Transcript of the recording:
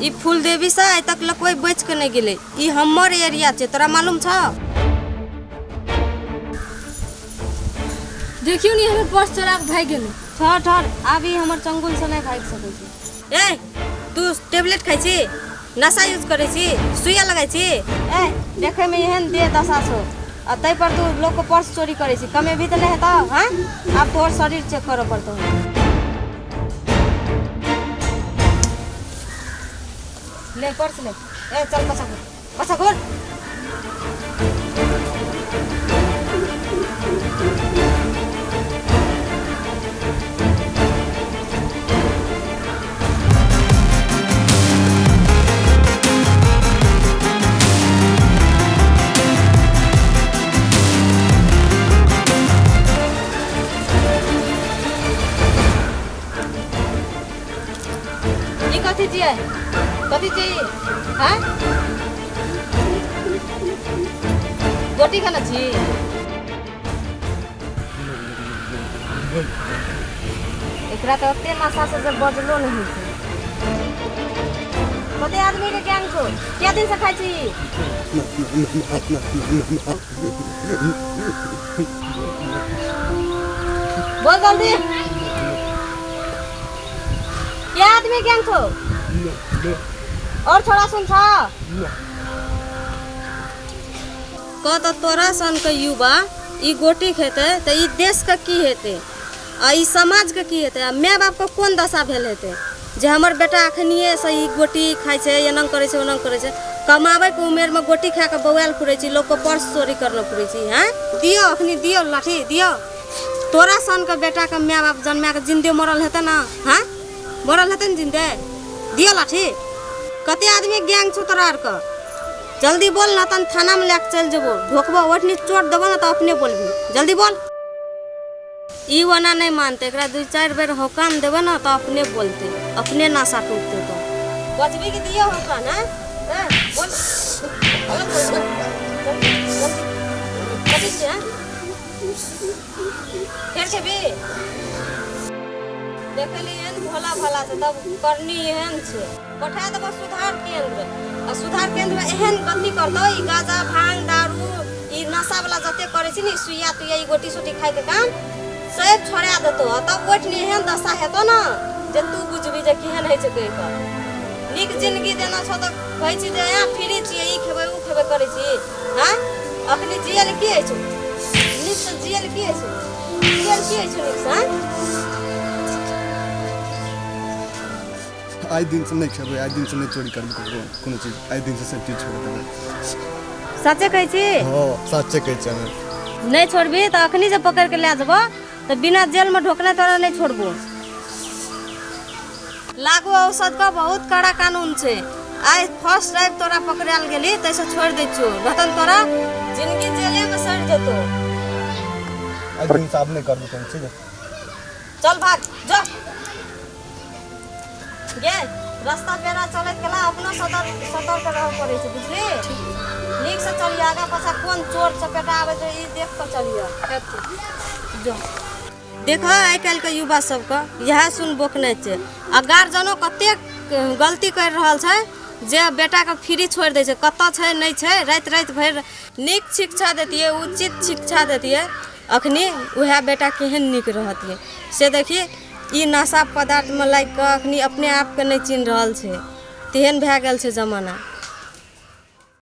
ई फूल देवी से आइ तक ले कोई बच के नहीं गेलै। ई हमर एरिया छै, तोरा मालूम छौ? देखियौ ने, हमर पर्स चोरा के भागि गेलै। ठहर ठहर, आब ई हमर चंगुल से नहीं भागि सकै छै। ए, तू टेबलेट खाइ छी, नशा यूज करै छी, सुइया लगाइ छी? ए, देखैमे एहन देह दशा छौ आ ताहि पर तू लोकके पर्स चोरी करै छी, कमेबही तऽ नहि हेतौ? हँ, आब तोहर शरीर चेक करऽ पड़तौ। ले पर्स ले। ए चल, पछा घुर, पछा घुर। ई कथी छियै? कथी छियै? हाँ, गोटी खाना छी? एकरा तऽ ओते नशा से जे बजलो नहि होइ छै। कते आदमी के ज्ञान छौ? क्या दिन से खाइ छी? बोल जल्दी, क्या आदमी ज्ञान छौ? और छोड़ा सुन छ कह तऽ तोरा सनके युवा ई गोटी खेतै तऽ ई देशके की हेतै आ ई समाजके की हेतै आ माय बापके कोन दशा भेल हेतै जे हमर बेटा अखनिएसँ ई गोटी खाइ छै, एना करै छै, ओना करै छै। कमाबैके उमेरमे गोटी खा कऽ बौआयल फिरै छी, लोकके पर्स चोरी करने फिरै छी। हँ, दियौ, अखनी दियौ, लाठी दियौ। तोरा सनके बेटाके माय बाप जन्माके जिन्दे मरल हेतै ने? हँ, मरल हेतै ने जिन्दे? दियौ लाठी। कते आदमी गैंग छौ तोरा आरके? जल्दी बोल ना, तन थानामे लए कऽ चलि जेबो, ढोकबो ओठनी, चोट देबो ने तऽ अपने बोलबी। जल्दी बोल। ई ओना नहि मानतै, एकरा 2-4 बेर होकान देबै ने तऽ अपने बोलतै, अपने नशा टूटतै। तऽ बचबी के दियौ होकान। हँ, बोल बोल बोल बोल, जल्दी जल्दी। कथी छै? हँ, फेर खेबी? देखली एहन भोला भाला छै तब करनी एहन छै। पठा देबो सुधार केंद्र आ सुधार केंद्र में एहन गति करतौ। ई गाजा भांग दारू ई नशा वाला जते करै छै ने, ई सुइया तुइया, ई गोटी सोटी खाइके काम सब छोड़ा देतौ आ तब ओहिठिन एहन दशा हेतौ ने जे तू बुझबी जे केहन होइ छै कहि कऽ। नीक जिंदगी देना छौ तऽ कहै छी जे यहाँ फ्री छियै, ई खेबै ओ खेबै करै छी। हँ, अखनी जियल की होइ छौ? नीकसँ जियल की होइ छौ? जियल की होइ छौ नीकसँ? हँ? आइ दिनसँ नहि खेबै, आइ दिनसँ नहि चोरी करबै ककरो कोनो चीज, आइ दिनसँ सब चीज छोड़ि देबै। सचे कहै छी? हँ, सच्चे कहै छी हमे। नहि छोड़बही तऽ अखनी जे पकड़ि के लए जेबो तऽ बिना जेलमे ढोकने तोरा नहि छोड़बो। लागू औषध के बहुत कड़ा कानून छै। आइ फर्स्ट टाइम तोरा पकड़ायल गेली ताहिसँ छोड़ि दै छियौ, नहि तोरा जिंदगी जेलेमे सड़ि जेतौ। आइ दिनसँ आब नहि करबै कोनो चीज। चल भाग जो गे। रास्ता पेरा चलैत कला अपनो सतर्क सतर्क रहऽ पड़ै छै, बुझली? नीकसँ चलियै, आगाँ पाछाँ कोन चोर चपेटा आबै छै ई देख कऽ चलियै। जो देख, आइ काल्हिके युवा सबके इएह सुन बोकनाइ छै आ गार्जियनो कतेक गलती करि रहल छै जे बेटाके फ्री छोड़ि दै छै, कतऽ छै नहि छै। राति राति भरि नीक शिक्षा दैतियै, उचित शिक्षा दैतियै अखनी, उएह बेटा केहन नीक रहतियै। से देखी, ई नशा पदार्थमे लागि कऽ अखनी अपने आपके नहि चिन्ह रहल छै, तेहन भए गेल छै जमाना।